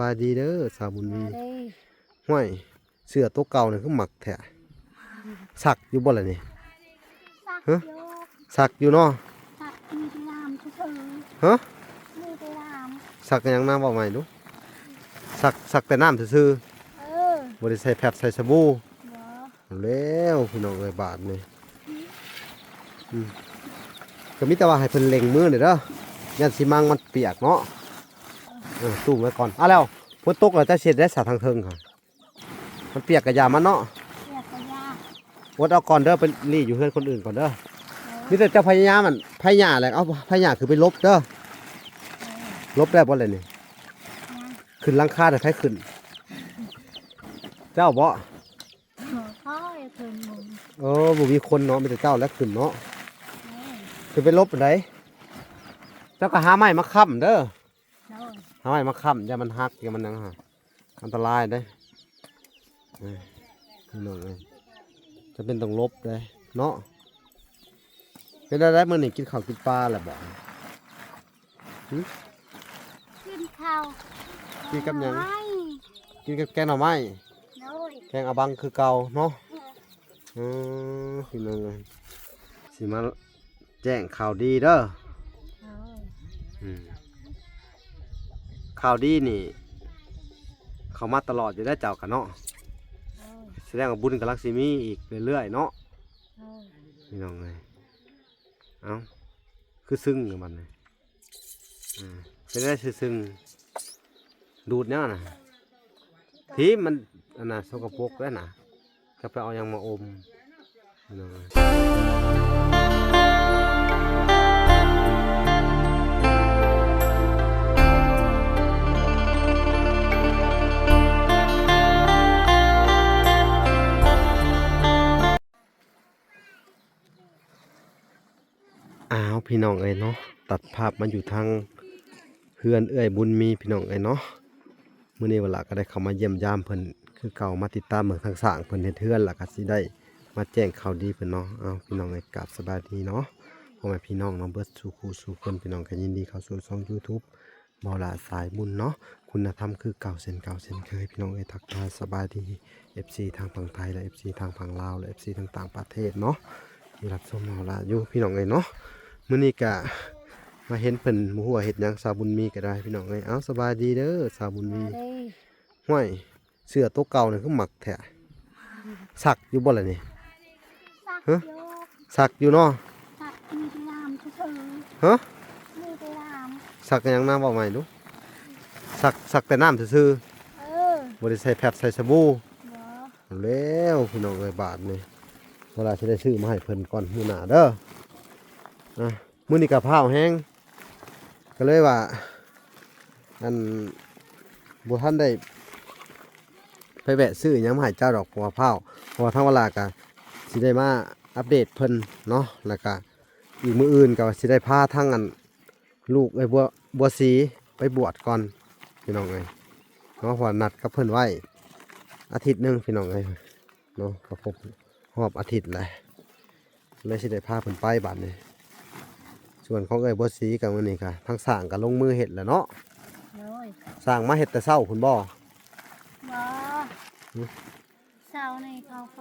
ບາຍດີເດີສາວບຸນມີ. ສະບາຍດີ. ຫ້ວຍ ເສື້ອໂຕເກົ່ານີ້ຄືມັກແທ້. ຊັກຢູ່ບໍ່ລະນີ້? ຊັກ ຮະ? ຢູ່. ຊັກຢູ່ເນາະ? ຊັກ ມີແຕ່ນ້ຳຊື່ໆ. ຮະ? ມີແຕ່ນ້ຳ. ຊັກຫຍັງນະ ເວົ້າໃໝ່ດູ. ຊັກ ຊັກແຕ່ນ້ຳຊື່ໆ. ເອີ. ບໍ່ໄດ້ໃສ່ແພັດໃສ່ສະບູ. ບໍ່. ແລ້ວພີ່ນ້ອງເອີຍ ບາດນີ້ ອືມ ກໍມີແຕ່ວ່າໃຫ້ເພິ່ນເລັ່ງມືນີ້ເດີ ຢ້ານຊິມັງມັນປຽກເນາະ. ເອີ ຕຸ້ມໄວ້ກ່ອນ. ອ້າ ແລ້ວຝົນຕົກແລ້ວເຈົ້າຊິເຮັດໄດ້ສາທາງເທິງຫັ້ນ? ມັນປຽກກະຢ່າມັນເນາະ. ປຽກກະຢ່າ. ອົດເອົາກ່ອນເດີ ໄປລີ້ຢູ່ເຮືອນຄົນອື່ນກ່ອນເດີ. ເອີ. ມີແຕ່ເຈົ້າພະຍາຍາມ ອັນ ໄຜຫຍ້າແຫຼະ ເອົາ ໄຜຫຍ້າຂຶ້ນໄປຫຼົບເດີ. ເອີ. ຫຼົບໄດ້ບໍ່ລະນີ້? ຍັງ. ຂຶ້ນຫຼັງຄານະ ໃຜຂຶ້ນ? ເຈົ້າບໍ? ຂ້ອຍຂຶ້ນ. ໂອ້ ບໍ່ມີຄົນເນາະ ມີແຕ່ເຈົ້າແຫຼະຂຶ້ນເນາະ. ເອີ. ຂຶ້ນໄປຫຼົບໃດ. ເຈົ້າກໍຫາໄມ້ມາຄ້ຳເດີ. ໂດຍ. ຫາໄມ້ມາຄ້ຳ ຢ່າມັນຫັກ ຢ່າມັນຫຍັງຫາ ອັນຕະລາຍເດ້. ເອີ ພີ່ນ້ອງເອີຍ ຈຳເປັນຕ້ອງຫຼົບເດ້ເນາະ. ເປັນແນວໃດມື້ນີ້ ກິນເຂົ້າກິນປາແລ້ວບໍ່? ຫຶ? ກິນເຂົ້າ. ກິນກັບຫຍັງ? ໜໍ່ໄມ້. ກິນກັບແກງໜໍ່ໄມ້. ໂດຍ. ແກງອາບັງຄືເກົ່າເນາະ. ເອີ. ເອີ ພີ່ນ້ອງເອີຍ ຊິມາແຈ້ງຂ່າວດີເດີ. ໂດຍ. ອືມ ຂ່າວດີນີ້ ເຂົ້າມາຕະຫຼອດຢູ່ແລ້ວເຈົ້າກະເນາະ. ໂດຍ. ສະແດງວ່າບຸນກຳລັງຊິມີອີກເລື້ອຍໆເນາະ. ໂດຍ. ພີ່ນ້ອງເອີຍ ເອົ້າ ຄືຊຶ້ງຢູ່ບັດນີ້. ອ່າ ເປັນໄດ້ຊຶ້ງໆ ດູດແນວນະ ທີບມັນ ອັນນະ ສົກກະປົກແລ້ວນະ ຈະໄປເອົາຫຍັງມາອົມ ພີ່ນ້ອງເອີຍ. ອ້າວ ພີ່ນ້ອງເອີຍເນາະ ຕັດພາບມາຢູ່ທາງເຮືອນເອື້ອຍບຸນມີ ພີ່ນ້ອງເອີຍເນາະ. ມື້ນີ້ວາລາກໍໄດ້ເຂົ້າມາຢ້ຽມຢາມເພິ່ນຄືເກົ່າ ມາຕິດຕາມເບິ່ງທາງສ້າງເພິ່ນເຮັດເຮືອນ ແລ້ວກໍຊິໄດ້ມາແຈ້ງຂ່າວດີເພິ່ນເນາະ. ເອົ້າ ພີ່ນ້ອງເອີຍ ກາບສະບາຍດີເນາະ ພໍ່ແມ່ພີ່ນ້ອງເນາະ ເບິດສູ່ຄູ່ສູ່ຄົນ ພີ່ນ້ອງກໍຍິນດີເຂົ້າສູ່ຊ່ອງຢູທູບ ບໍ່ຫຼ້າສາຍບຸນເນາະ ຄຸນນະທຳຄືເກົ່າເຊັ່ນເກົ່າເຊັ່ນເຄີຍ ພີ່ນ້ອງເອີຍ. ທັກທາຍສະບາຍດີ ເອັຟຊີ ທາງຝັ່ງໄທ ແລະ ເອັຟຊີ ທາງຝັ່ງລາວ ແລະ ເອັຟຊີ ທາງຕ່າງປະເທດເນາະ ທີ່ຮັບຊົມເຮົາຫຼາຍຢູ່ ພີ່ນ້ອງເອີຍເນາະ. ມື້ນີ້ກະມາເຫັນເພິ່ນ ບໍ່ຮູ້ວ່າເຮັດຫຍັງ ສາວບຸນມີກໍໄດ້ ພີ່ນ້ອງເອີຍ. ເອົ້າ ສະບາຍດີເດີສາວບຸນມີ. ສະບາຍດີ. ຫ້ວຍ ເສື້ອໂຕເກົ່ານີ້ຄືມັກແທ້. ຊັກຢູ່ບໍ່ລະນີ້? ຊັກ ຮະ? ຢູ່. ຊັກຢູ່ເນາະ? ຊັກ ມີແຕ່ນ້ຳຊື່ໆ. ຮະ? ມີແຕ່ນ້ຳ. ຊັກຫຍັງນະ ເວົ້າໃໝ່ດູ. ຊັກ ຊັກແຕ່ນ້ຳຊື່ໆ. ເອີ. ບໍ່ໄດ້ໃສ່ແພັດໃສ່ສະບູ. ບໍ່. ແລ້ວພີ່ນ້ອງເອີຍ ບາດນີ້ ເວລາຊິໄດ້ຊື້ມາໃຫ້ເພິ່ນກ່ອນມື້ໜ້າເດີ. ອ່ະ ມື້ນີ້ກໍພ້າວແຮງ ກໍເລີຍວ່າ ອັນ ບໍ່ທັນໄດ້ໄປແວະຊື້ຫຍັງມາໃຫ້ເຈົ້າດອກ ເພາະວ່າພ້າວ ເພາະວ່າທາງວາລາກໍຊິໄດ້ມາອັບເດດເພິ່ນເນາະ ແລ້ວກໍອີກມື້ອື່ນກໍຊິໄດ້ພາທາງ ອັນ ລູກເອື້ອຍບົວ ບົວສີໄປບວດກ່ອນ ພີ່ນ້ອງເອີຍເນາະ ເພາະວ່ານັດກັບເພິ່ນໄວ້ອາທິດໜຶ່ງ ພີ່ນ້ອງເອີຍເນາະ ກໍຄົບຮອບອາທິດແລ້ວ. ແລ້ວຊິໄດ້ພາເພິ່ນໄປບາດນີ້. ສ່ວນຂອງເອື້ອຍບົວສີກໍມື້ນີ້ກໍທາງຊ່າງກໍລົງມືເຮັດແລ້ວເນາະ. ໂດຍ. ຊ່າງມາເຮັດແຕ່ເຊົ້າພຸ້ນບໍ່? ບໍ່. ຫຶ? ເຊົ້ານີ້ເຂົາໄປ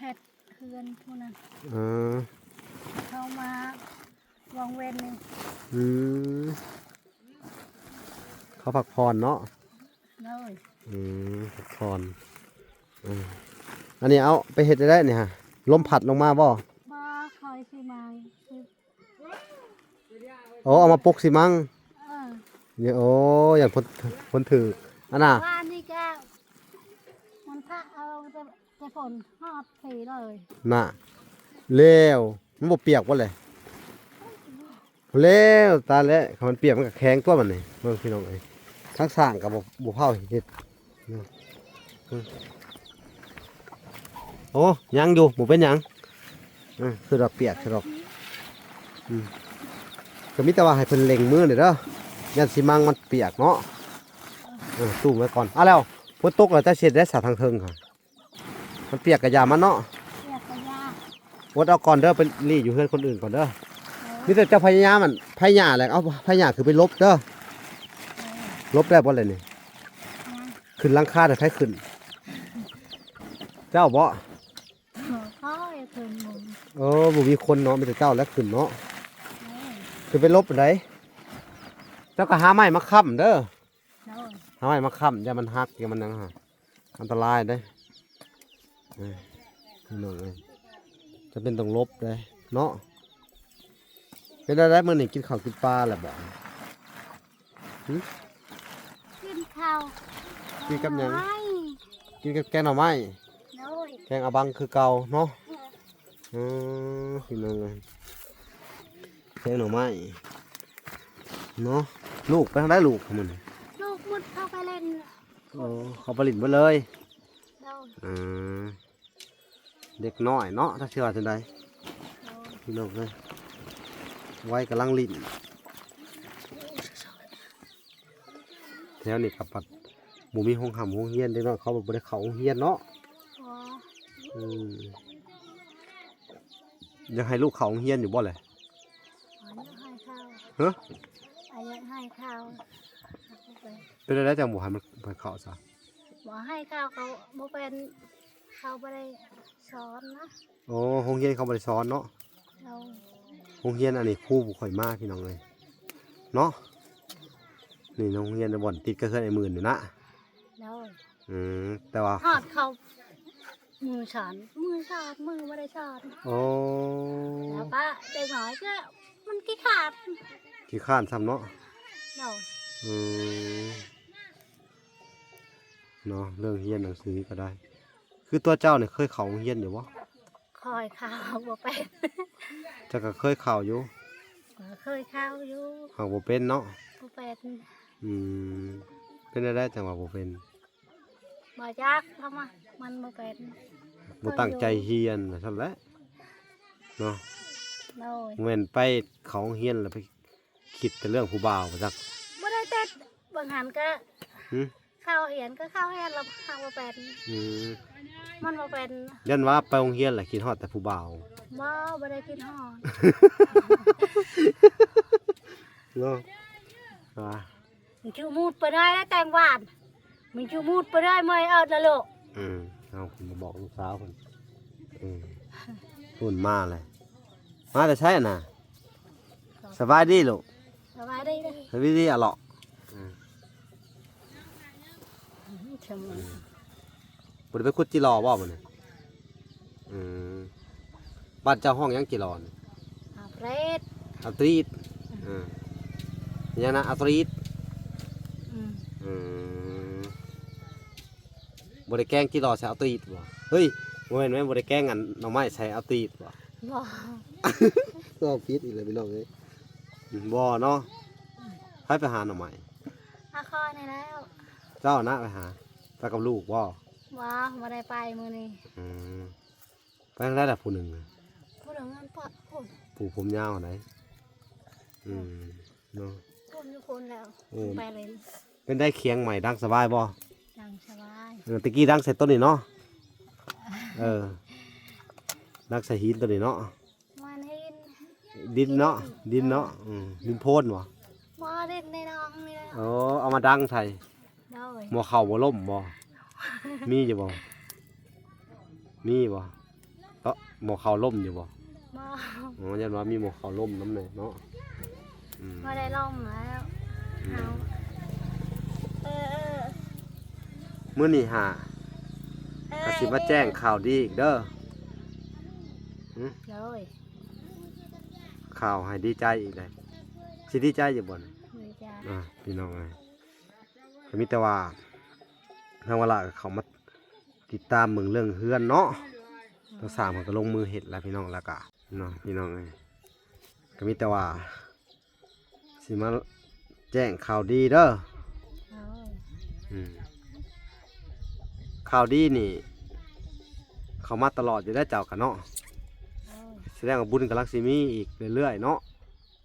ເຮັດເຮືອນພຸ້ນນະ. ເອີ. ເຂົາມາຫວ່າງເວັນນີ້. ອືມ. ເຂົາພັກຜ່ອນເນາະ. ໂດຍ. ອືມ ພັກຜ່ອນ. ເອີ ອັນນີ້ເອົາໄປເຮັດໄດ້ນີ້ຫະ ລົມພັດລົງມາບໍ່? ບໍ່ ຂ້ອຍຊິມາ. ໂອ້ ເອົາມາປົກຊິມັງ. ເອີ. ນີ້ ໂອ້ ຢ້ານຄົນ ຄົນຖືກ ອັນນ່າ ວານນີ້ກໍມັນພະເອົາແຕ່ ແຕ່ຝົນຮອດພີເລີຍ. ນ່າ ແລ້ວ ມັນບໍ່ປຽກບໍ່ແຫຼະ? ແລ້ວ ຕາຍແລ້ວ ຄັນມັນປຽກມັນກໍແຂງຕົວະບັດນີ້. ເບິ່ງພີ່ນ້ອງເອີຍ ທາງຊ່າງກໍບໍ່ ບໍ່ພາວເຮັດ. ໂອ້ ຍັງຢູ່ ບໍ່ເປັນຫຍັງ. ເອີ ຄືດອກປຽກ ຄືດອກ ອືມ ກໍມີແຕ່ວ່າໃຫ້ເພິ່ນເລັ່ງມືນີ້ເດີ ຢ້ານຊິມັງມັນປຽກເນາະ. ເອີ ຕຸ້ມໄວ້ກ່ອນ. ອ້າ ແລ້ວຝົນຕົກແລ້ວເຈົ້າຊິເຮັດໄດ້ສາທາງເທິງຫັ້ນ? ມັນປຽກກະຢ່າມັນເນາະ. ປຽກກະຢ່າ. ອົດເອົາກ່ອນເດີ ໄປລີ້ຢູ່ເຮືອນຄົນອື່ນກ່ອນເດີ. ເອີ. ມີແຕ່ເຈົ້າພະຍາຍາມ ອັນ ໄຜຫຍ້າແຫຼະ ເອົາໄຜຫຍ້າຂຶ້ນໄປຫຼົບເດີ. ເອີ. ຫຼົບໄດ້ບໍ່ລະນີ້? ຍັງ. ຂຶ້ນຫຼັງຄານະໃຜຂຶ້ນ? ເຈົ້າບໍ? ບໍ່ຄ່ອຍຂຶ້ນໝູ່. ເອີ ບໍ່ມີຄົນເນາະ ມີແຕ່ເຈົ້າແຫຼະຂຶ້ນເນາະ. ເອີ ຂຶ້ນໄປຫຼົບໃດ? ເຈົ້າກໍຫາໄມ້ມາຄ້ຳເດີ. ໂດຍ ຫາໄມ້ມາຄ້ຳ ຢ່າມັນຫັກ ຢ່າມັນຫຍັງຫັ້ນ ອັນຕະລາຍເດ້. ເອີ ພີ່ນ້ອງເອີຍ ຈຳເປັນຕ້ອງຫຼົບເດ້ເນາະ. ເປັນແນວໃດມື້ນີ້ ກິນເຂົ້າກິນປາແລ້ວບໍ່? ຫຶ? ກິນເຂົ້າ. ກິນກັບຫຍັງ? ໜໍ່ໄມ້. ກິນກັບແກງໜໍ່ໄມ້. ໂດຍ ແກງອາບັງຄືເກົ່າເນາະ. ເອີ ເອີ ພີ່ນ້ອງເອີຍ ແກງໜໍ່ໄມ້ເນາະ. ລູກໄປທາງໃດລູກມື້ນີ້? ລູກໝົດເຂົ້າໄປຫຼິ້ນ. ໂອ້ ເຂົ້າໄປຫຼິ້ນເບິດເລີຍ. ໂດຍ ເອີ ເດັກນ້ອຍເນາະ ຈັກຊິວ່າຈັ່ງໃດ. ໂດຍ ພີ່ນ້ອງເອີຍ ໄວກຳລັງຫຼິ້ນ. ແຖວນີ້ກໍບັດບໍ່ມີໂຮງຮ່ຳໂຮງຮຽນ ເດັກນ້ອຍເຂົາບໍ່ໄດ້ເຂົ້າໂຮງຮຽນເນາະ. ອໍ ອືມ ຢາກໃຫ້ລູກເຂົ້າໂຮງຮຽນຢູ່ບໍ່ແຫຼະ? ອໍ ຢາກໃຫ້ເຂົ້າ. ຮະ? ອາ ຢາກໃຫ້ເຂົ້າ. ເປັນຈັ່ງໃດຈັ່ງບໍ່ໃຫ້ມັນ ໃຫ້ເຂົ້າຊະ? ບໍ່ໃຫ້ເຂົ້າ ເຂົາບໍ່ເປັນ ເຂົາບໍ່ໄດ້ສອນນະ. ໂອ້ ໂຮງຮຽນເຂົາບໍ່ໄດ້ສອນເນາະ. ໂດຍ ໂຮງຮຽນອັນນີ້ຄູບໍ່ຄ່ອຍມາ ພີ່ນ້ອງເອີຍເນາະ. ນີ້ໂຮງຮຽນບ່ອນຕິດກັບເຮືອນອ້າຍໝື່ນນີ້ນະ. ໂດຍ ອືມ ແຕ່ວ່າຮອດເຂົາມື້ສອນ ມື້ສອນ ມື້ບໍ່ໄດ້ສອນ. ໂອ້ ແລ້ວກໍເດັກນ້ອຍກໍມັນຂີ້ຄ້ານ ຂີ້ຄ້ານຊ້ຳເນາະ. ໂດຍ ອືມ ເນາະ ເລື່ອງຮຽນໜັງສືກໍໄດ້. ຄືຕົວເຈົ້ານີ້ເຄີຍເຂົ້າໂຮງຮຽນຢູ່ບໍ່? ຂ້ອຍເຂົ້າບໍ່ເປັນ. ເຈົ້າກໍເຄີຍເຂົ້າຢູ່? ເຄີຍເຂົ້າຢູ່ ຫາກບໍ່ເປັນເນາະ. ບໍ່ເປັນ. ອືມ ເປັນແນວໃດຈັ່ງວ່າບໍ່ເປັນ? ບໍ່ຈັກ ເພາະວ່າມັນບໍ່ເປັນ. ບໍ່ຕັ້ງໃຈຮຽນວ່າຊັ້ນແຫຼະເນາະ. ໂດຍ ແມ່ນໄປເຂົ້າໂຮງຮຽນແລ້ວໄປຄິດແຕ່ເລື່ອງຜູ້ບ່າວບໍ່ຈັກ. ບໍ່ໄດ້ຕິດ ບາງຫັ້ນກໍ ຫຶ? ເຂົ້າຮຽນກໍເຂົ້າຮຽນແລ້ວຫາກບໍ່ເປັນ. ອືມ ມັນບໍ່ເປັນ. ຢ້ານວ່າໄປໂຮງຮຽນແລ້ວຄິດຮອດແຕ່ຜູ້ບ່າວ. ບໍ່ ບໍ່ໄດ້ຄິດຮອດ. ເນາະ ວ່າ ມັນຈື່ມູດໄປໄດ້ແລ້ວແຕ່ງຫວານ ມັນຈື່ມູດໄປໄດ້ເມື່ອຍເອິດລະໂລ. ອືມ ເອົາ ມາບອກລູກສາວເພິ່ນ. ອືມ ພຸ້ນມາແລ້ວ. ມາແຕ່ໃສນະ? ສະບາຍດີລູກ. ສະບາຍດີ. ສະບາຍດີອະເລາະ. ອືມ ບໍ່ໄດ້ໄປຂຸດຈິຫຼໍ່ບໍ່ມື້ນີ້? ອືມ ບ້ານເຈົ້າຮ້ອງຫຍັງຈິຫຼໍ່ນີ້? ອາເຟຣດ. ອາຕຣີດ. ອືມ ຫຍັງນະ ອາຕຣີດ. ອືມ ອືມ ບໍ່ໄດ້ແກງຈິຫຼໍ່ໃສ່ອາຕຣີດບໍ່? ເຮີ້ຍ ບໍ່ແມ່ນແມ່ນ ບໍ່ໄດ້ແກງອັນໜໍ່ໄມ້ໃສ່ອາຕຣີດບໍ່? ບໍ່. ເວົ້າຜິດອີກແລ້ວພີ່ນ້ອງເອີຍ. ບໍ່ເນາະ. ໃຜໄປຫາໜໍ່ໄມ້? ອາ ຂ້ອຍນີ້ແລ້ວ. ເຈົ້ານະໄປຫາ? ໄປກັບລູກບໍ່? ບໍ່ ບໍ່ໄດ້ໄປມື້ນີ້. ອືມ ໄປທາງໃດລະຜູ້ໜຶ່ງ? ຜູ້ໜຶ່ງນັ້ນປະ ຜູ້ ຜູ້ຜົມຍາວຫັ້ນໃດ. ອືມ ເນາະ ຄົນຢູ່ຄົນແລ້ວ. ເອີ ໄປເລີຍ. ເປັນໃດຂຽງໃໝ່ ດັງສະບາຍບໍ່? ດັງສະບາຍ. ເອີ ແຕ່ກີ້ດັງໃສ່ຕົ້ນນີ້ເນາະ. ເອີ ດັງໃສ່ຫີນຕົ້ນນີ້ເນາະ. ມັນຫີນ ດິນເນາະ ດິນເນາະ. ອືມ ດິນໂພນບໍ່? ບໍ່ ດິນໃນໜອງນີ້ແຫຼະ. ໂອ້ ເອົາມາດັງໃສ່. ໂດຍ ໝໍ້ເຂົ້າບໍ່ລົ້ມບໍ່? ມີຢູ່ບໍ່? ມີບໍ່? ເອີ ໝໍ້ເຂົ້າລົ້ມຢູ່ບໍ່? ບໍ່. ອໍ ຢ້ານວ່າມີໝໍ້ເຂົ້າລົ້ມນຳແດ່ເນາະ. ອືມ ບໍ່ໄດ້ລົ້ມແລ້ວ. ອືມ ເຮົາ ເອີ ເອີ ມື້ນີ້ຫາ ເອີ ກໍຊິມາແຈ້ງຂ່າວດີອີກເດີ. ຫຶ? ໂດຍ ຂ່າວໃຫ້ດີໃຈອີກເດ້. ຊິດີໃຈຢູ່ບໍ່ນີ້? ດີໃຈ. ອ່າ ພີ່ນ້ອງເອີຍ ກໍມີແຕ່ວ່າທາງວາລະກໍເຂົ້າມາຕິດຕາມເບິ່ງເລື່ອງເຮືອນເນາະ. ທາງຊ່າງເພິ່ນກໍລົງມືເຮັດແລ້ວພີ່ນ້ອງ. ແລ້ວກໍເນາະ ພີ່ນ້ອງເອີຍ ກໍມີແຕ່ວ່າຊິມາແຈ້ງຂ່າວດີເດີ. ໂດຍ ອືມ ຂ່າວດີນີ້ເຂົ້າມາຕະຫຼອດຢູ່ແລ້ວເຈົ້າກະເນາະ. ໂດຍ ສະແດງວ່າບຸນກຳລັງຊິມີອີກເລື້ອຍໆເນາະ.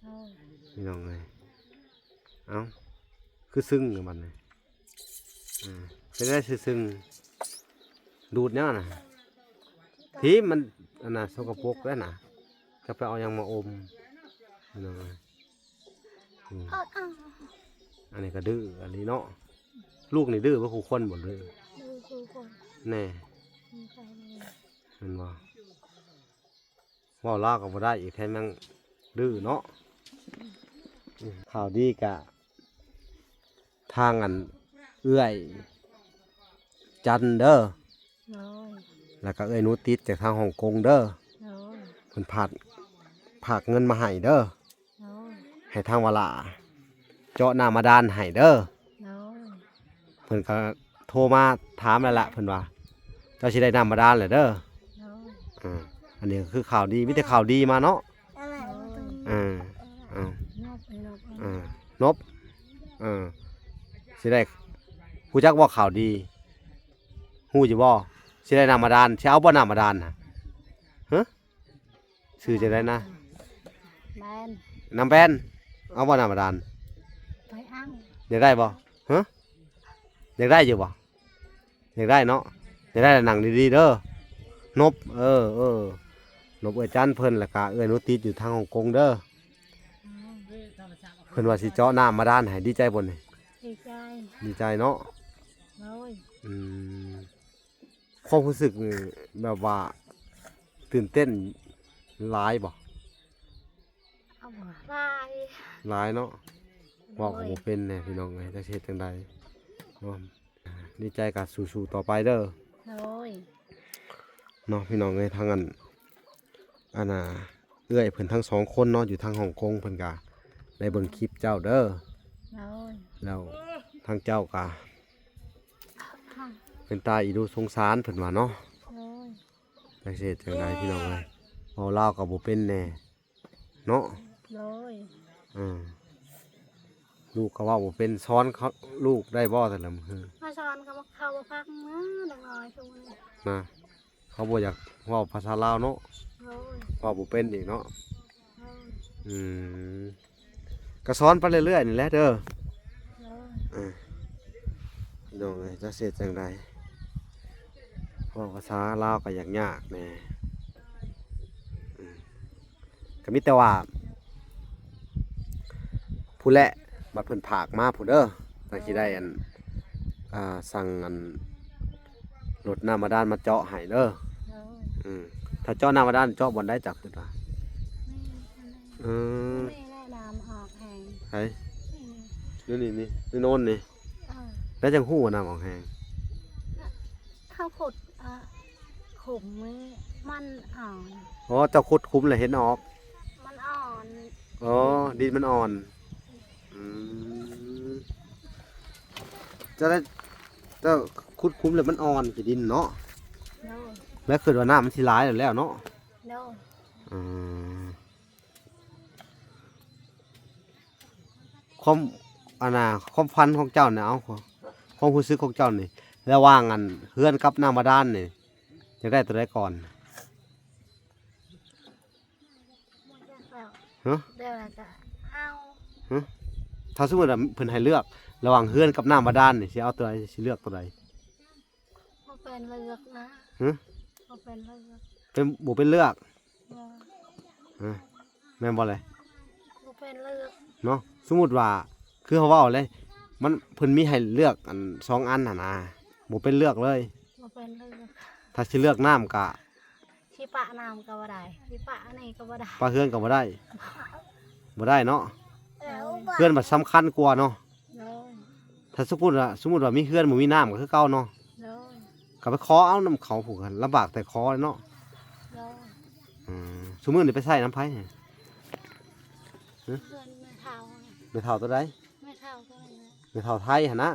ໂດຍ ພີ່ນ້ອງເອີຍ. ເອົ້າ ຄືຊຶ້ງຢູ່ບັດນີ້. ອືມ ເປັນໄດ້ຊຶ້ງໆ ດູດຫຍັງນະ? ທີ່ມັນອັນນະ ສົກກະປົກແລ້ວນະ ຈະໄປເອົາຫຍັງມາອົມ ພີ່ນ້ອງເອີຍ. ອືມ ເອີ ເອົາ ອັນນີ້ກໍດື້ອັນນີ້ເນາະ. ລູກນີ້ດື້ບໍ່ ຄູ່ຄົນບໍ່ດື້? ດື້ຄູ່ຄົນ. ແນ່ ດີໃຈເລີຍ ແມ່ນບໍ່? ເວົ້າລາວກໍບໍ່ໄດ້ອີກ ແຖມຍັງດື້ເນາະ. ອືມ ອືມ ຂ່າວດີກະ ທາງອັນເອື້ອຍຈັນເດີ ໂດຍ ແລ້ວກໍເອື້ອຍໜູຕິດຈາກທາງຮົງກົງເດີ ໂດຍ ເພິ່ນຝາກ ຝາກເງິນມາໃຫ້ເດີ ໂດຍ ໃຫ້ທາງວາລາເຈາະນ້ຳບາດານໃຫ້ເດີ ໂດຍ ເພິ່ນກໍໂທມາຖາມແລ້ວລະ ເພິ່ນວ່າ ເຈົ້າຊິໄດ້ນ້ຳບາດານແລ້ວເດີ ໂດຍ ອ່າ ອັນນີ້ກໍຄືຂ່າວດີ ມີແຕ່ຂ່າວດີມາເນາະ ເອີ ເອີ ເອີ ນົບ ເອີ ນົບ ເອີ ຊິໄດ້ ຮູ້ຈັກບໍ່ຂ່າວດີ? ຮູ້ຢູ່ບໍ່? ຊິໄດ້ນ້ຳບາດານ ຊິເອົາບໍ່ນ້ຳບາດານນະ? ຮະ? ຊື່ຈັ່ງໃດນະ? ແບນ ນ້ຳແບນ ເອົາບໍ່ນ້ຳບາດານ? ໄປເອົາ ຢາກໄດ້ບໍ່? ຮະ? ຢາກໄດ້ຢູ່ບໍ່? ຢາກໄດ້ເນາະ ຢາກໄດ້ລະນັ່ງດີໆເດີ ນົບ ເອີ ເອີ ນົບເອື້ອຍຈັນເພິ່ນ ແລ້ວກະເອື້ອຍໜູຕິດຢູ່ທາງຮົງກົງເດີ ເພິ່ນວ່າຊິເຈາະນ້ຳບາດານໃຫ້ ດີໃຈບໍ່ນີ້? ດີໃຈ ດີໃຈເນາະ ໂດຍ ອືມ ຄວາມຮູ້ສຶກນີ້ແບບວ່າຕື່ນເຕັ້ນຫຼາຍບໍ່? ເອົາ ຫຼາຍ ຫຼາຍເນາະ ໂດຍ ເວົ້າກໍບໍ່ເປັນແດ່ພີ່ນ້ອງເອີຍ ຈັກຊິເຮັດຈັ່ງໃດເນາະ ດີໃຈກໍສູ້ໆຕໍ່ໄປເດີ ໂດຍ ເນາະ ພີ່ນ້ອງເອີຍ ທາງອັນ ອັນນ່າ ເອື້ອຍເພິ່ນທັງສອງຄົນເນາະ ຢູ່ທາງຮົງກົງ ເພິ່ນກໍໄດ້ເບິ່ງຄລິບເຈົ້າເດີ ໂດຍ ແລ້ວທາງເຈົ້າກໍເປັນຕາອີດູສົງສານເພິ່ນວ່າເນາະ ໂດຍ ຈັກຊິເຮັດຈັ່ງໃດພີ່ນ້ອງເອີຍ ເວົ້າລາວກໍບໍ່ເປັນແດ່ ເນາະ ໂດຍ ເອີ ລູກກໍເວົ້າບໍ່ເປັນ ສອນເຂົາ ລູກໄດ້ບໍ່ແຕ່ລະມື້? ມາສອນກໍເຂົາບໍ່ຟັງນະ ເດັກນ້ອຍຊຸມນີ້ນະ ເຂົາບໍ່ຢາກເວົ້າພາສາລາວເນາະ ໂດຍ ເວົ້າບໍ່ເປັນອີກເນາະ ໂດຍ ອືມ ກໍສອນໄປເລື້ອຍໆນີ້ແຫຼະເດີ ໂດຍ ເອີ ພີ່ນ້ອງເອີຍ ຈັກຊິເຮັດຈັ່ງໃດ ເວົ້າພາສາລາວກໍຍາກໆແດ່ ອືມ ກໍມີແຕ່ວ່າ ພຸ້ນແຫຼະ ບັດເພິ່ນຝາກມາພຸ້ນເດີ ຈັ່ງຊິໄດ້ອັນ ອ່າ ສັ່ງອັນ ລົດນ້ຳບາດານມາເຈາະໃຫ້ເດີ ໂດຍ ອືມ ຖ້າເຈາະນ້ຳບາດານເຈາະບ່ອນໃດ ຈັກຄິດວ່າ? ແມ່ນ ເອີ ນີ້ແຫຼະນ້ຳອອກແຮງ ໃສ? ນີ້ ນີ້ ນີ້ ນີ້ໂນນນີ້ ເອີ ແລ້ວຈັ່ງຮູ້ວ່ານ້ຳອອກແຮງ? ເຂົາຂຸດ ອ່າ ຂຸມນີ້ມັນອ່ອນ ອໍ ເຈົ້າຂຸດຂຸມແລ້ວເຫັນອອກ ມັນອ່ອນ ອໍ ດິນມັນອ່ອນ ອືມ ເຈົ້າໄດ້ ເຈົ້າຂຸດຂຸມແລ້ວມັນອ່ອນຂີ້ດິນເນາະ ໂດຍ ແລ້ວຄິດວ່ານ້ຳມັນຊິຫຼາຍແລ້ວເນາະ ໂດຍ ອືມ ຄວາມ ອັນນ່າ ຄວາມຝັນຂອງເຈົ້ານີ້ ເອົາ ຄວາມຮູ້ສຶກຂອງເຈົ້ານີ້ ລະຫວ່າງອັນເຮືອນກັບນ້ຳບາດານນີ້ ຢາກໄດ້ຕົວໃດກ່ອນ? ຮະ? ແບບວ່າກໍເອົາ ຮະ? ຖ້າສົມມຸດວ່າເພິ່ນໃຫ້ເລືອກລະຫວ່າງເຮືອນກັບນ້ຳບາດານນີ້ ຊິເອົາຕົວໃດ? ຊິເລືອກຕົວໃດ? ບໍ່ເປັນເລືອກນະ ຮະ? ບໍ່ເປັນເລືອກ ເປັນ ບໍ່ເປັນເລືອກ ບໍ່ ຮະ? ແມ່ນບໍ່ແລະ? ບໍ່ເປັນເລືອກ ເນາະ ສົມມຸດວ່າ ຄືເຮົາເວົ້າເລີຍ ມັນ ເພິ່ນມີໃຫ້ເລືອກອັນສອງອັນຫັ້ນນະ ບໍ່ເປັນເລືອກເລີຍ ບໍ່ເປັນເລືອກ ຖ້າຊິເລືອກນ້ຳກະ ຊິປະນ້ຳກໍບໍ່ໄດ້ ຊິປະອັນນີ້ກໍບໍ່ໄດ້ ປະເຮືອນກໍບໍ່ໄດ້ ບໍ່ໄດ້ເນາະ ໂດຍ ເຮືອນມັນສຳຄັນກວ່າເນາະ ໂດຍ ຖ້າສົມມຸດວ່າ ສົມມຸດວ່າມີເຮືອນບໍ່ມີນ້ຳກໍຄືເກົ່າເນາະ ໂດຍ ກໍໄປຂໍເອົານຳເຂົາພຸ້ນ ລຳບາກແຕ່ຂໍເນາະ ໂດຍ ອືມ ຊຸມື້ນີ້ໄປໃຊ້ນຳໃຜ? ຮະ? ເຮືອນແມ່ເຖົ້າ ແມ່ເຖົ້າຕົວໃດ? ແມ່ເຖົ້າຕົວນັ້ນ ແມ່ເຖົ້າໄທຫັ້ນນະ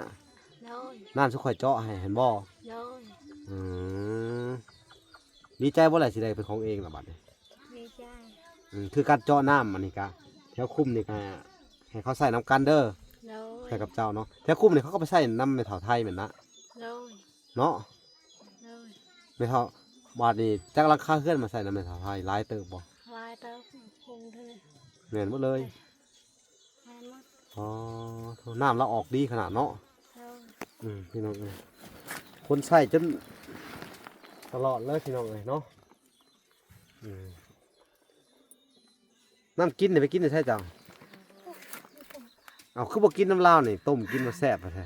ໂດຍ ນັ້ນຊຸຂ້ອຍເຈາະໃຫ້ຫັ້ນບໍ່? ໂດຍ ອືມ ດີໃຈບໍ່ລະ ຊິໄດ້ເປັນຂອງເອງລະບັດນີ້? ດີໃຈ ອືມ ຄືການເຈາະນ້ຳອັນນີ້ກະ ແຖວຄຸ້ມນີ້ກະໃຫ້ເຂົາໃຊ້ນຳກັນເດີ ໂດຍ ໃຊ້ກັບເຈົ້າເນາະ ແຖວຄຸ້ມນີ້ເຂົາກໍໄປໃຊ້ນຳແມ່ເຖົ້າໄທແມ່ນນະ ໂດຍ ເນາະ ໂດຍ ແມ່ເຖົ້າ ບາດນີ້ຈັກຫຼັງຄາເຮືອນມາໃຊ້ນຳແມ່ເຖົ້າໄທ ຫຼາຍເຕີບບໍ່? ຫຼາຍເຕີບ ຄົງເທົ່ານີ້ ແມ່ນໝົດເລີຍ ແມ່ນໝົດ ອໍ ໂທ້ ນ້ຳລະອອກດີຂະໜາດເນາະ ໂດຍ ອືມ ພີ່ນ້ອງເອີຍ ຄົນໃຊ້ຈົນຕະຫຼອດເລີຍ ພີ່ນ້ອງເອີຍເນາະ ອືມ ນ້ຳກິນນີ້ໄປກິນຢູ່ໃສເຈົ້າ? ເອົ້າ ຄືບໍ່ກິນນຳລາວນີ້ ຕົ້ມກິນມັນແຊບແທ້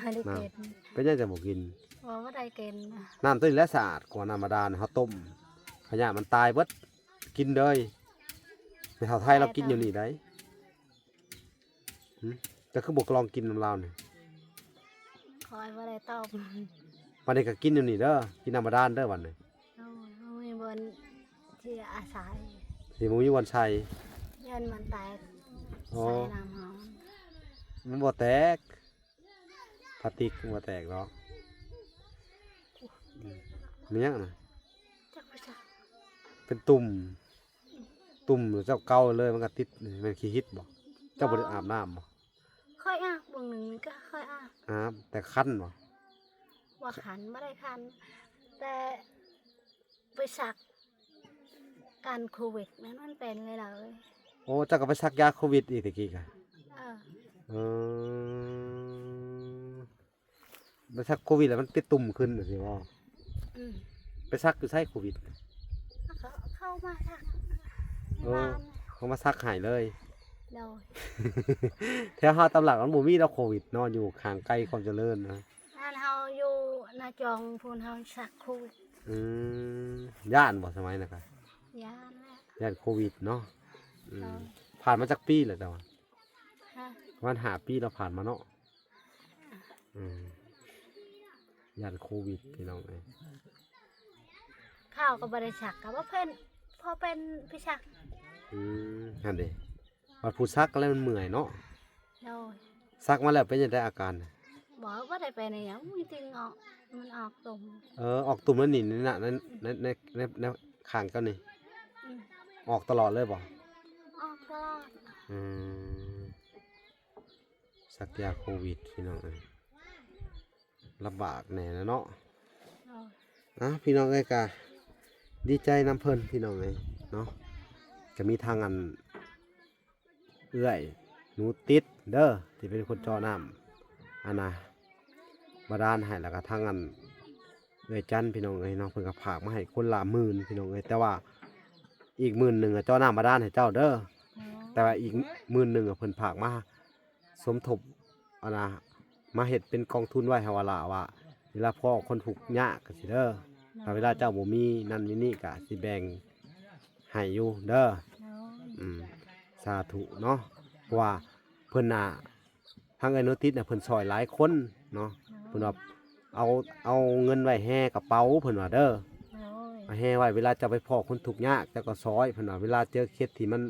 ບໍ່ໄດ້ກິນ ເປັນຫຍັງຈັ່ງບໍ່ກິນ? ບໍ່ ບໍ່ໄດ້ກິນ. ນ້ຳຕົວນີ້ແຫຼະສະອາດກວ່ານ້ຳບາດານ ເຮົາຕົ້ມ ພະຍາດມັນຕາຍເບິດ. ກິນເລີຍ. ແມ່ເຖົ້າໄທລາວກິນຢູ່ນີ້ໄດ໋. ຫຶ? ເຈົ້າຄືບໍ່ລອງກິນນຳລາວນີ້? ຂ້ອຍບໍ່ໄດ້ຕ້ອງ. ບັດນີ້ກໍກິນຢູ່ນີ້ເດີ ກິນນ້ຳບາດານເດີບັດນີ້. ໂອ້ຍ ບໍ່ມີບ່ອນທີ່ອາໄສ ຊິບໍ່ມີບ່ອນໃສ່ ຢ້ານມັນແຕກ. ອໍ ໃສ່ນ້ຳເຮົາ ມັນບໍ່ແຕກ ພາສຕິກມັນບໍ່ແຕກດອກ. ອືມ ແມ່ນຫຍັງນະ? ຈັກໄປຈັກ ເປັນຕຸ່ມ. ຕຸ່ມເຈົ້າເກົ່າເລີຍ ມັນກໍຕິດ. ແມ່ນຂີ້ຫີດບໍ່? ເຈົ້າບໍ່ໄດ້ອາບນ້ຳບໍ່? ຂ້ອຍອາບ ເບິ່ງໜຶ່ງນີ້ກໍຂ້ອຍອາບ. ອາບ ແຕ່ຄັນບໍ່? ບໍ່ຄັນ ບໍ່ໄດ້ຄັນ ແຕ່ໄປສັກກັນໂຄວິດນັ້ນ ມັນເປັນເລີຍ. ໂອ້ ເຈົ້າກໍໄປສັກຢາໂຄວິດອີກຕະກີ້ກະ? ເອີ ເອີ ໄປສັກໂຄວິດແລ້ວມັນຕິດຕຸ່ມຂຶ້ນຊີ້ບໍ່? ອືມ ໄປສັກຢູ່ໃສໂຄວິດ? ເຂົາ ເຂົາມາສັກ ເອີ ໃນບ້ານ ເຂົາມາສັກໃຫ້ເລີຍ. ໂດຍ ແຖວເຮົາຕາມຫຼັກມັນບໍ່ມີດອກໂຄວິດເນາະ ຢູ່ຫ່າງໄກຄວາມຈະເລີນນະ. ອັນເຮົາຢູ່ນາຈອງພຸ້ນ ເຮົາສັກໂຄວິດ. ອືມ ຢ້ານບໍ່ສະໄໝນັ້ນກະ? ຢ້ານແຫຼະ ຢ້ານໂຄວິດເນາະ. ອືມ ໂດຍ ຜ່ານມາຈັກປີແລ້ວເຈົ້າ? ຮະ? ປະມານຫ້າປີແລ້ວຜ່ານມາເນາະ. ອືມ ຢ້ານໂຄວິດພີ່ນ້ອງເອີຍ. ເຂົາກໍບໍ່ໄດ້ສັກ ກໍບໍ່ເປັນ ພໍເປັນໄປສັກ. ອືມ ຫັ້ນເດ ບັດຜູ້ສັກແລ້ວມັນເມື່ອຍເນາະ. ໂດຍ ສັກມາແລ້ວເປັນຈັ່ງໃດອາການ? ບໍ່ ບໍ່ໄດ້ເປັນຫຍັງ ມີແຕ່ອອກ ມັນອອກຕຸ່ມ. ເອີ ອອກຕຸ່ມແລ້ວນີ້ ໃນ ໃນ ໃນ ໃນ ໃນຂ້າງເຈົ້ານີ້ ອືມ ອອກຕະຫຼອດເລີຍບໍ່? ອອກຕະຫຼອດ. ອືມ ສັກຢາໂຄວິດພີ່ນ້ອງເອີຍ ລຳບາກແດ່ແຫຼະເນາະ. ໂດຍ ອ່ະ ພີ່ນ້ອງເອີຍ ກະດີໃຈນຳເພິ່ນພີ່ນ້ອງເອີຍເນາະ. ກະມີທາງອັນເອື້ອຍໜູຕິດເດີ ທີ່ເປັນຄົນເຈາະນ້ຳ ອັນນະ ບາດານໃຫ້ ແລ້ວກະທາງອັນ ເອື້ອຍຈັນພີ່ນ້ອງເອີຍເນາະ ເພິ່ນກໍຝາກມາໃຫ້ຄົນລະໝື່ນພີ່ນ້ອງເອີຍ. ແຕ່ວ່າອີກໝື່ນໜຶ່ງເຈາະນ້ຳບາດານໃຫ້ເຈົ້າເດີ. ໂອ້ ແຕ່ວ່າອີກໝື່ນໜຶ່ງເພິ່ນຝາກມາສົມທົບ ອັນນະ ມາເຮັດເປັນກອງທຶນໄວ້ໃຫ້ວ່າລະ ວ່າເວລາພໍ້ຄົນທຸກຍາກກະຊິເດີ. ໂດຍ ຖ້າເວລາເຈົ້າບໍ່ມີນັ້ນມີນີ້ກະຊິແບ່ງໃຫ້ຢູ່ເດີ. ໂດຍ ອືມ ສາທຸເນາະ ເພາະວ່າເພິ່ນນະ ທາງເອື້ອຍໜູຕິດນະ ເພິ່ນຊ່ອຍຫຼາຍຄົນເນາະ. ໂດຍ ເພິ່ນວ່າເອົາ ເອົາເງິນໄວ້ແຫ່ກະເປົາ ເພິ່ນວ່າເດີ. ໂດຍ ເອົາແຫ່ໄວ້ ເວລາເຈົ້າໄປພໍ້ຄົນທຸກຍາກ ເຈົ້າກໍຊ່ອຍ ເພິ່ນວ່າ ເວລາເຈີເຂດທີ່ມັນ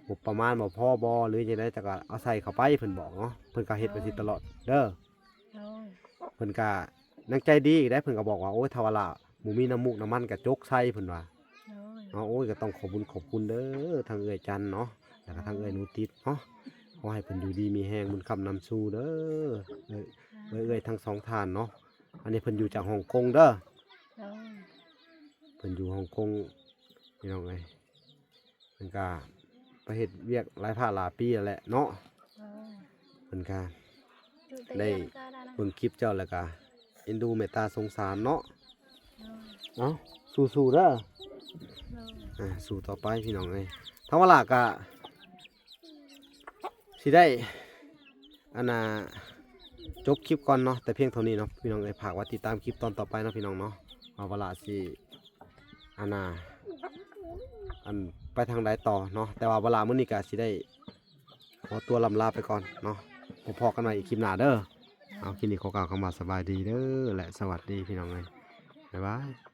ງົບປະມານບໍ່ພໍບໍ່ ຫຼືຈັ່ງໃດ ເຈົ້າກໍເອົາໃສ່ເຂົ້າໄປ ເພິ່ນບອກເນາະ. ເພິ່ນກໍເຮັດໄປຊິຕະຫຼອດເດີ. ໂດຍ ເພິ່ນກໍຍັງໃຈດີອີກໄດ໋ ເພິ່ນກໍບອກວ່າ ໂອ້ຍ ຖ້າວ່າລະບໍ່ມີນ້ຳມູກນ້ຳມັນກໍຈົກໃສ່ ເພິ່ນວ່າ. ໂດຍ ເນາະ ໂອ້ຍ ກໍຕ້ອງຂອບບຸນຂອບຄຸນເດີ ທາງເອື້ອຍຈັນເນາະ ແລ້ວກໍທາງເອື້ອຍໜູຕິດເນາະ. ຂໍໃຫ້ເພິ່ນຢູ່ດີມີແຮງ ບຸນຄ້ຳນຳຊູເດີ ເອື້ອຍ ເອື້ອຍທັງສອງທ່ານເນາະ. ອັນນີ້ເພິ່ນຢູ່ຈາກຮົງກົງເດີ. ໂດຍ ເພິ່ນຢູ່ຮົງກົງພີ່ນ້ອງເອີຍ. ເພິ່ນກະໄປເຮັດວຽກຫຼາຍພາຫຼາຍປີແລ້ວແຫຼະເນາະ. ໂດຍ ເພິ່ນກະໄດ້ເບິ່ງຄລິບເຈົ້າ ແລ້ວກະເອັນດູເມດຕາສົງສານເນາະ. ໂດຍ ເອົ້າ ສູ້ໆເດີ. ໂດຍ ອ່າ ສູ້ຕໍ່ໄປພີ່ນ້ອງເອີຍ. ທາງວາລາກະຊິໄດ້ ອັນນ່າ ຈົບຄລິບກ່ອນເນາະ ແຕ່ພຽງເທົ່ານີ້ເນາະພີ່ນ້ອງເອີຍ. ຝາກໄວ້ຕິດຕາມຄລິບຕອນຕໍ່ໄປເນາະພີ່ນ້ອງເນາະ ວ່າວາລາຊິ ອັນນ່າ ອັນ ໄປທາງໃດຕໍ່ເນາະ. ແຕ່ວ່າວາລາມື້ນີ້ກະຊິໄດ້ຂໍຕົວລ່ຳລາໄປກ່ອນເນາະ. ພໍ້ກັນໃໝ່ອີກຄລິບໜ້າເດີ. ເອົາ ຄລິບນີ້ຂໍກ່າວຄຳວ່າສະບາຍດີເດີ ແລະ ສະຫວັດດີພີ່ນ້ອງເອີຍ. ບາຍບາຍ.